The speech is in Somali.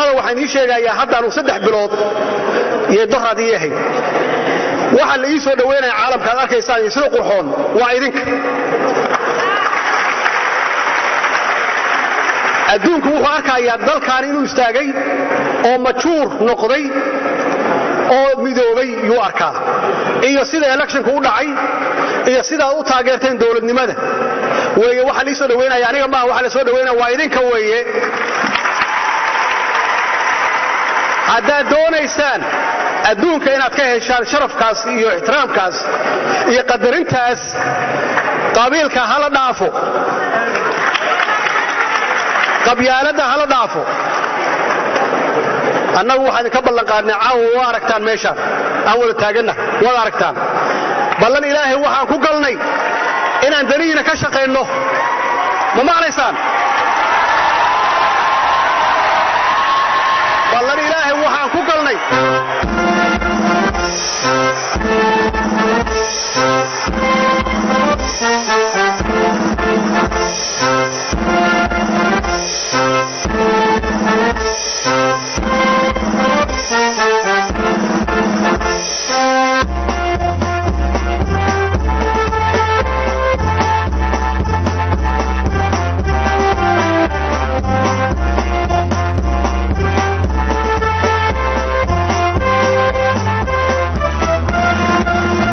Xaqiiqada waxaan ii sheegayaa, haddaanu 3 bilood iyo doraad ii ahayd waxaa la ii soo dhoweynaya caalamka aad arkaysaan iyo sida qurxoon waa idinka. Adduunku wuxuu arkayaa dalkaani inuu istaagay oo majuur noqday oo midoobay yuu arkaa, iyo sida electionku u dhacay iyo sidaad u taageerteen dowladnimada weeye. Waxaa lii soo dhoweynaya aniga maaha, waxaa la soo dhoweynaya waa idinka weeye. Haddaad doonaysaan adduunka inaad ka heshaan sharafkaas iyo ixtiraamkaas iyo qadarintaas, qabiilka hala dhaafo, qabyaaladda hala dhaafo. Annagu waxaan idinka ballan qaadnay caawa, waa aragtaan meeshaan aan wada taaganna, waad aragtaan. Ballan Ilaahay waxaan ku galnay inaan danihiina ka shaqayno. Ma maqlaysaan?